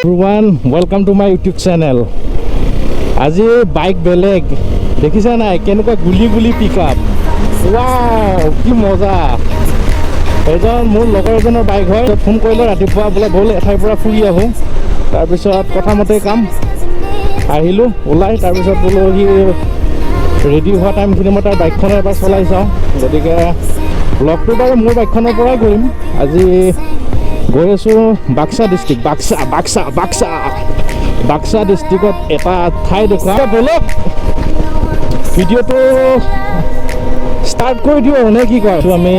Everyone, welcome to my YouTube channel. আজি bike বেলেগ দেখিছা নাই, কেনেকুৱা গুলি গুলি পিক আপ। ৱাও, কি মজা। এজন মোৰ লগৰ এজনৰ বাইক হয়, ফোন কৰিলে ৰাতিপুৱা, বোলে ব'ল এঠাইৰ পৰা ফুৰি আহোঁ। তাৰপিছত কথামতে কাম, আহিলোঁ ওলাই। তাৰপিছত বোলো সি ৰেডি হোৱা টাইমখিনি মই তাৰ বাইকখনে এবাৰ চলাই চাওঁ। গতিকে ব্লগটো বাৰু মোৰ বাইকখনৰ পৰাই কৰিম। আজি গৈ আছোঁ বাক্সা ডিষ্ট্ৰিক্ট, বাক্সা বাক্সা বাক্সা বাক্সা ডিষ্ট্ৰিক্টত এটা ঠাই দেখুৱাম। ব'লক ভিডিঅ'টো ষ্টাৰ্ট কৰি দিওঁ নে কি কয়। আমি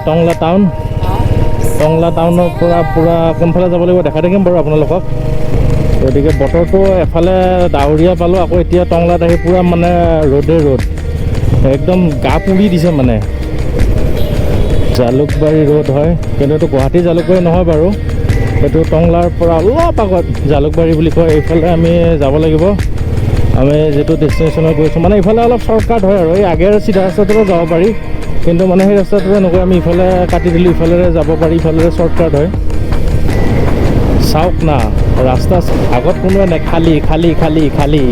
টংলা টাউন, টংলা টাউনৰ পৰা পূৰা কোনফালে যাব লাগিব দেখাই থাকিম বাৰু আপোনালোকক। গতিকে বতৰটো এফালে ডাৱৰীয়া পালোঁ, আকৌ এতিয়া টংলাত আহি পূৰা মানে ৰ'দে ৰ'দ, একদম গা পুৰি দিছে মানে। জালুকবাৰী ৰোড হয়, কিন্তু এইটো গুৱাহাটী জালুকবাৰী নহয় বাৰু, এইটো টংলাৰ পৰা অলপ আগত জালুকবাৰী বুলি কয়। এইফালে আমি যাব লাগিব, আমি যিটো ডেষ্টিনেশ্যনত গৈছোঁ মানে ইফালে অলপ শ্বৰ্টকাট হয় আৰু, এই আগেৰ চিধা ৰাস্তাটোৰে যাব পাৰি, কিন্তু মানে সেই ৰাস্তাটোৰে নগৈ আমি ইফালে কাটি দিলোঁ, ইফালেৰে যাব পাৰি, ইফালেৰে শ্বৰ্টকাট হয়। চাওক না, ৰাস্তা আগত কোনোৱে নাই, খালী খালী খালী খালী,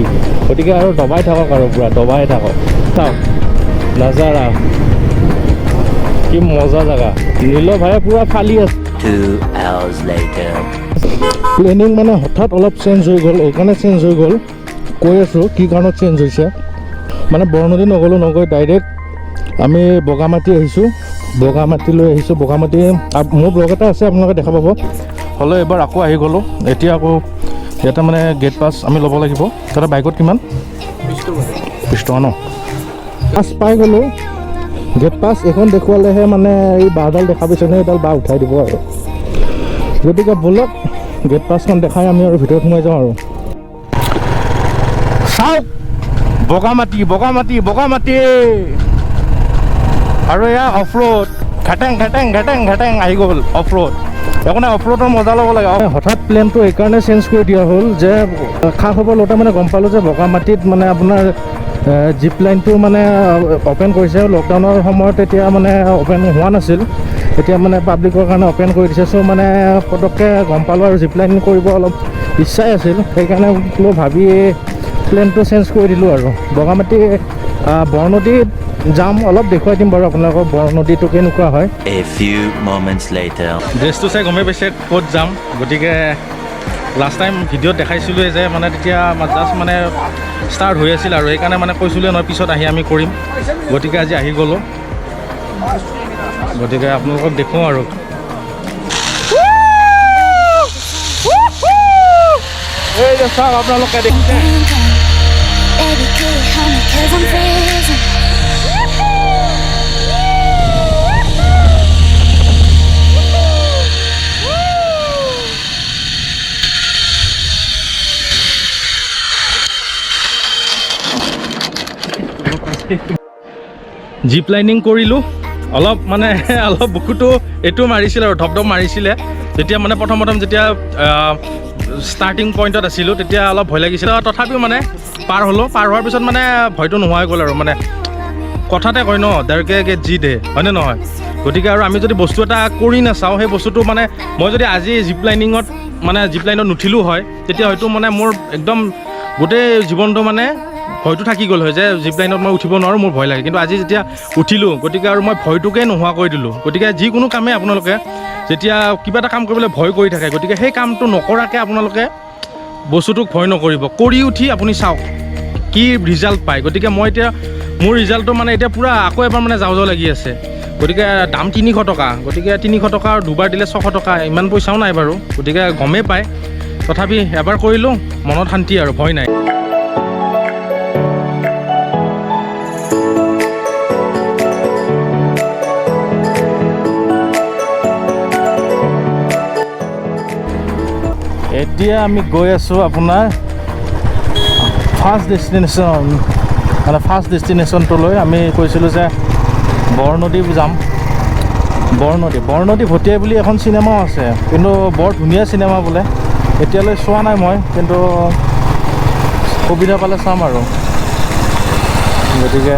গতিকে আৰু দবাই থাকক আৰু পূৰা দবাই থাকক। চাওক নাজাৰা, কি মজা জেগা। নীল ভাই পূৰা ফালি আছে। 2 hours later. Planning মানে হঠাৎ অলপ চেঞ্জ হৈ গ'ল, এইকাৰণে চেঞ্জ হৈ গ'ল, কৈ আছোঁ কি কাৰণত চেঞ্জ হৈছে। মানে বৰনদী নগ'লোঁ, নগৈ ডাইৰেক্ট আমি বগামাটি আহিছোঁ, বগামাটিলৈ আহিছোঁ। বগামাটি মোৰ ব্লগ এটা আছে, আপোনালোকে দেখা পাব। হ'লেও এইবাৰ আকৌ আহি গ'লোঁ। এতিয়া আকৌ ইয়াতে মানে গেট পাছ আমি ল'ব লাগিব। তাতে বাইকত কিমান? 20 টকা ন? পাছ পাই গ'লোঁ, গেট পাছ এইখন দেখুৱালেহে মানে এই বাঁহডাল দেখা পাইছে নে, এইডাল বাঁহ উঠাই দিব আৰু। গতিকে ব'লক গেট পাছখন দেখাই আমি আৰু ভিতৰত সোমাই যাওঁ আৰু। চাওক বগামাটি বগামাটি বগামাটি, আৰু এয়া অফ ৰোড, ঘেটেং ঘেটেং ঘেটেং ঘেটেং আহি গ'ল অফ ৰোড। একো নাই, অফ ৰোডৰ মজা ল'ব লাগে। হঠাৎ প্লেনটো এইকাৰণে চেঞ্জ কৰি দিয়া হ'ল যে খা খবৰ লওঁতে মানে গম পালোঁ যে বগামাটিত মানে আপোনাৰ জিপ লাইনটো মানে অ'পেন কৰিছে। লকডাউনৰ সময়ত তেতিয়া মানে অ'পেন হোৱা নাছিল, এতিয়া মানে পাব্লিকৰ কাৰণে অ'পেন কৰি দিছে। চ' মানে পটককৈ গম পালোঁ আৰু জিপ লাইন কৰিব অলপ ইচ্ছাই আছিল, সেইকাৰণে বোলো ভাবি প্লেনটো চেঞ্জ কৰি দিলোঁ আৰু। বগামাটি বৰনদীত যাম, অলপ দেখুৱাই দিম বাৰু আপোনালোকক বৰনদীটো কেনেকুৱা হয়। A few moments later. ড্ৰেছটো চাই গমেই পাইছে ক'ত যাম। গতিকে লাষ্ট টাইম ভিডিঅ'ত দেখাইছিলোঁৱে যে মানে তেতিয়া জাষ্ট মানে ষ্টাৰ্ট হৈ আছিল আৰু, সেইকাৰণে মানে কৈছিলোঁৱে নহয় পিছত আহি আমি কৰিম। গতিকে আজি আহি গ'লোঁ, গতিকে আপোনালোকক দেখোঁ আৰু। এই যে চাওক আপোনালোকে দেখিছে। Baby, could you hold me 'cause I'm freezing? Zip lining কৰিলোঁ অলপ, মানে অলপ বুকুটো এইটো মাৰিছিলে আৰু ধপ ধপ মাৰিছিলে। যেতিয়া মানে প্ৰথম প্ৰথম যেতিয়া ষ্টাৰ্টিং পইণ্টত আছিলোঁ তেতিয়া অলপ ভয় লাগিছিলে, তথাপিও মানে পাৰ হ'লোঁ। পাৰ হোৱাৰ পিছত মানে ভয়টো নোহোৱা হৈ গ'ল আৰু। মানে কথাতে কয় ন, ডেৰকে গে জি দে, হয়নে নহয়? গতিকে আৰু আমি যদি বস্তু এটা কৰি নাচাওঁ, সেই বস্তুটো মানে মই যদি আজি জিপ লাইনিঙত মানে জিপ লাইনত নুঠিলোঁ হয়, তেতিয়া হয়তো মানে মোৰ একদম গোটেই জীৱনটো মানে ভয়টো থাকি গ'ল হয় যে জিপ লাইনত মই উঠিব নোৱাৰোঁ, মোৰ ভয় লাগে। কিন্তু আজি যেতিয়া উঠিলোঁ, গতিকে আৰু মই ভয়টোকে নোহোৱা কৰি দিলোঁ। গতিকে যিকোনো কামেই আপোনালোকে যেতিয়া কিবা এটা কাম কৰিবলৈ ভয় কৰি থাকে, গতিকে সেই কামটো নকৰাকৈ আপোনালোকে বস্তুটোক ভয় নকৰিব, কৰি উঠি আপুনি চাওক কি ৰিজাল্ট পায়। গতিকে মই এতিয়া মোৰ ৰিজাল্টটো মানে এতিয়া পূৰা আকৌ এবাৰ মানে যাওঁ যাওঁ লাগি আছে। গতিকে দাম 300 টকা, গতিকে 300 টকা আৰু দুবাৰ দিলে 600 টকা, ইমান পইচাও নাই বাৰু, গতিকে গমেই পায়। তথাপি এবাৰ কৰিলোঁ, মনত শান্তি আৰু ভয় নাই। এতিয়া আমি গৈ আছোঁ আপোনাৰ ফাৰ্ষ্ট ডেষ্টিনেশ্যন, মানে ফাৰ্ষ্ট ডেষ্টিনেশ্যনটোলৈ। আমি কৈছিলোঁ যে বৰনদী যাম। বৰনদী, বৰনদী ভটিয়াই বুলি এখন চিনেমাও আছে, কিন্তু বৰ ধুনীয়া চিনেমা বোলে। এতিয়ালৈ চোৱা নাই মই, কিন্তু সুবিধা পালে চাম আৰু। গতিকে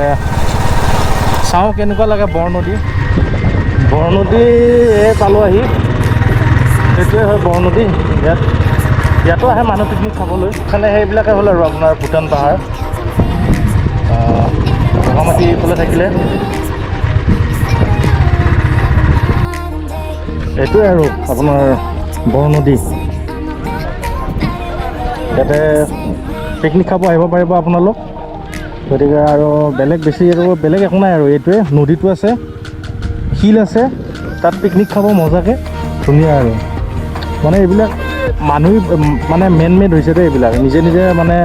চাওঁ কেনেকুৱা লাগে বৰনদী। বৰনদী এই পালোঁ আহি, সেইটোৱে হয় বৰনদী। ইয়াত ইয়াতো আহে মানুহ পিকনিক খাবলৈ। মানে সেইবিলাকে হ'ল আৰু আপোনাৰ ভূটান পাহাৰ। ৰঙামাটি এইফালে থাকিলে এইটোৱে আৰু আপোনাৰ বৰনদী। ইয়াতে পিকনিক খাব আহিব পাৰিব আপোনালোক। গতিকে আৰু বেলেগ বেছি আৰু বেলেগ একো নাই আৰু এইটোৱে নদীটো আছে, শিল আছে, তাত পিকনিক খাব মজাকৈ ধুনীয়া। আৰু মানে এইবিলাক মানুহে মানে মেন মেড হৈছে দেই এইবিলাক, নিজে নিজে মানে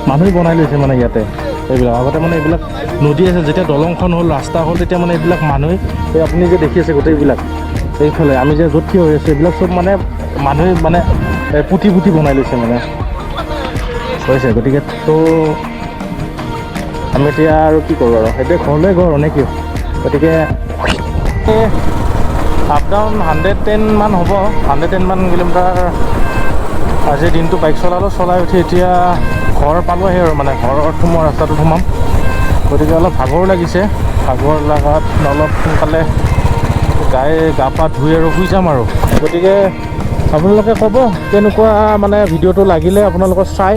মানুহে বনাই লৈছে। মানে ইয়াতে এইবিলাক আগতে মানে এইবিলাক নদী আছে, যেতিয়া দলংখন হ'ল, ৰাস্তা হ'ল, তেতিয়া মানে এইবিলাক মানুহে এই আপুনি যে দেখি আছে গোটেইবিলাক এইফালে আমি যে য'ত থিয় হৈ আছোঁ, এইবিলাক চব মানে মানুহে মানে এই পুতি পুতি বনাই লৈছে মানে হৈছে। গতিকে তো আমি এতিয়া আৰু কি কৰোঁ আৰু এতিয়া ঘৰলৈ ঘৰ নে কি? গতিকে আপ ডাউন 110 মান হ'ব, 110 মান কিলোমিটাৰ। আজিৰ দিনটো বাইক চলালোঁ, চলাই উঠি এতিয়া ঘৰ পালোঁহি আৰু মানে ঘৰত সোমোৱা ৰাস্তাটোত সোমাম। গতিকে অলপ ভাগৰো লাগিছে। ভাগৰ লগাত অলপ সোনকালে গাই গা পা ধুই আৰু শুই যাম আৰু। গতিকে আপোনালোকে ক'ব কেনেকুৱা মানে ভিডিঅ'টো লাগিলে। আপোনালোকৰ চাই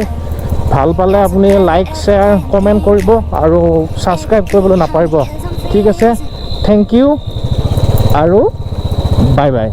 ভাল পালে আপুনি লাইক, শ্বেয়াৰ, কমেণ্ট কৰিব আৰু ছাবস্ক্ৰাইব কৰিবলৈ নাপাহৰিব। ঠিক আছে, thank U আৰু বাই বাই।